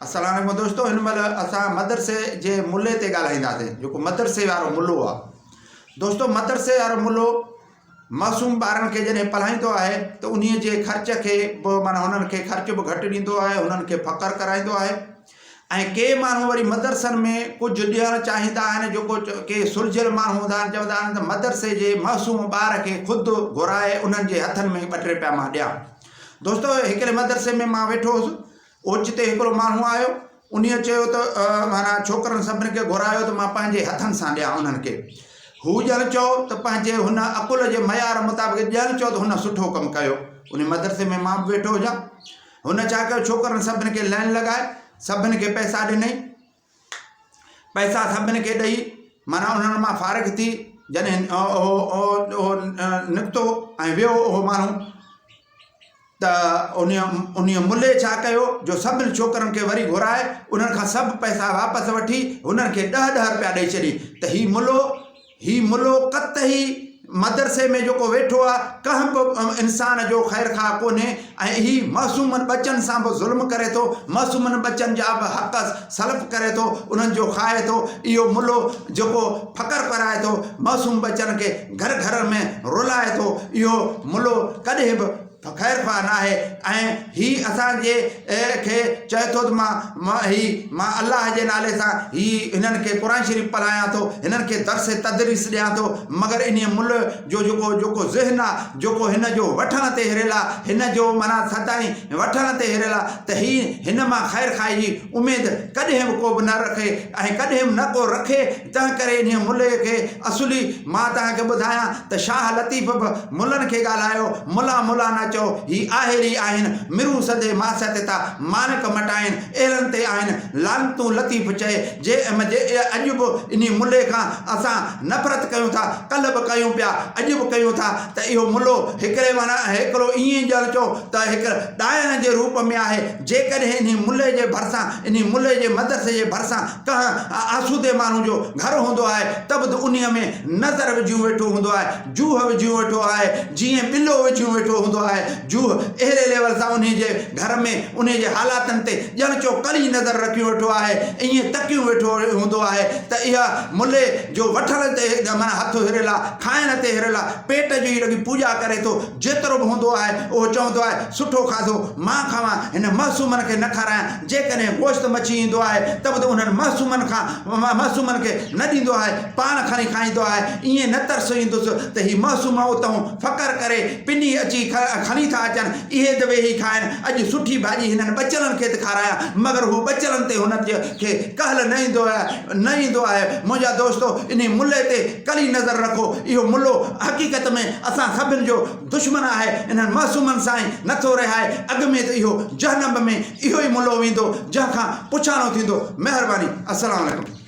السلام عليڪم دوستو هن مهل اسان مدرسي جي ملي تي ڳالهائينداسين جيڪو مدرسي وارو ملو آ دوستو مدرسي وارو ملو معصوم ٻارن کي جڏهن پڙهائيندو آهي ته انهي جي خرچ کي به معنيٰ هنن کي خرچ به گهٽ ڏيندو آهي هنن کي فخر ڪرائيندو آهي ۽ ڪي ماڻهو وري مدرسن ۾ ڪجهه ڏيڻ چاهيندا آهن جيڪو ڪي سلجهيل ماڻهو هوندا آهن چوندا آهن ته مدرسي جي معصوم ٻار کي خود گهرائي انهن جي هٿن ۾ ٻه ٽي رپيا مان ڏيان دوستو هڪڙي مدرسي ۾ مان ويٺو هوس اوچتي هڪڙو ماڻهو آيو، انهيء چيو ته معنيٰ ڇوڪرن سڀني کي گهرايو ته مان پنهنجي هٿن سان ڏيان انهن کي. هو ڄڻ چئو ته پنهنجي هن عقل جي معيار مطابق ڄڻ چئو ته هن سٺو ڪم ڪيو. انهي مدرسي ۾ مان به ويٺو هجان. هن ڇا ڪيو ڇوڪرن سڀني کي لائين لڳائي سڀني کي پئسا ڏنائين. پئسا سڀني کي ڏئي معنيٰ انهن مان فارغ ٿي جڏهن اهو نڪتو ۽ ويو اهو ماڻهو ته انهيء ملي ڇا ڪيو جو سڀني ڇوڪرن کي وري گهرائي انهن کان سڀ پئسا واپس وٺي هنن کي ڏهه ڏهه رپيا ڏئي ڇڏي ته هي ملو هي ملو قطعي مدرسي ۾ جيڪو ويٺو آهي ڪنهن به انسان جو خير خواهه ڪونهي ۽ هي معصومن ٻچن سان به ظلم ڪري ٿو معصومن ٻچن جا به حق سلب ڪري ٿو انهن جو کائي ٿو اهو ملو جيڪو فقر ڪرائي ٿو معصوم ٻچن کي گهر گهر ۾ رلائي ٿو اهو ملو ڪڏهن به خير خواهه ناهي ۽ هي اسان جي کي چئي ٿو ته مان هي مان الله جي نالي سان هي هنن کي قرآن شريف پڙهايان ٿو هنن کي درس تدريس ڏيان ٿو مگر انهي مل جو جيڪو جيڪو ذهن آ جيڪو هن جو وٺڻ تي هريل آ هن جو معنيٰ سدائين وٺڻ تي هريل آ ته هي هن مان خير خواهي جي اميد ڪڏهن به ڪو به نه رکي ۽ ڪڏهن به نه ڪو رکي تنهن ڪري انهيء ملئي کي اصلي مان توهان کي ٻڌايان ته شاهه لطيف به ملن کي ڳالهايو، ملا ملا نه چئو، هي آهيري آهن، مرون سندي معصيت تا ماڻڪ مٽائين، اهڙن تي آهن لعنتون لطيف چئي، جي اڄ به انهي ملئي کان اسان نفرت ڪيون ٿا، ڪلهه به ڪيون پيا، اڄ به ڪيون ٿا ته اهو ملو هڪڙي معنيٰ هڪڙو ائين ڄڻ چئو ته هڪ ڏائڻ جي روپ ۾ آهي، جيڪڏهن انهي ملئي جي ڀرسان انهي ملئي جي مدرسي جي ڀرسان ڪنهن آسودي ماڻهو جو گهر هوندو آهي ته به انهيء ۾ نظر وجهيون ويٺو هوندو آهي، جوهه وجهيون ويٺو آهي، جيئن ٻلو وجهيون ويٺو هوندو آهي، جوهه اهڙي ليول سان انهيء جي گهر ۾ انهيء جي حالاتن تي ڄڻ چو ڪڙي نظر رکيون ويٺو آهي، ائين تڪيون ويٺو هوندو آهي ته اها ملي جو وٺڻ تي معنيٰ هٿ هريل آ، کائڻ تي هريل آ، پيٽ جي ئي رڳي پوڄا ڪري ٿو، جيترو به هوندو آهي اهو چوندو آهي سٺو کاڌو مان کاوان، هن معصومن کي نه کارايان، جيڪڏهن گوشت مڇي ايندو آهي ته به انهن معصومن کان معصومن کي نه ڏيندو آهي، پاڻ کڻي کائيندو آهي. ائين نه ترس ايندس ته هي معصوم اتهون فقر ڪري پني اچي کڻي ٿا اچن، اهي ته ويهي کائن، اڄ سٺي ڀاڄي هنن ٻچڙن کي ته کارايان، مگر هو ٻچڙن تي هن کي ڪهل نه ايندو آهي نه ايندو آهي. منهنجا دوستو انهي ملي تي ڪڙي نظر رکو، اهو ملو حقيقت ۾ اسان سڀن جو دشمن آهي، انهن معصومن سان ئي نٿو رهائي، اڳ ۾ ته اهو جهنم ۾ اهو ئي ملو ويندو جنهن کان پڇاڻو ٿيندو. مهرباني. السلام عليڪم.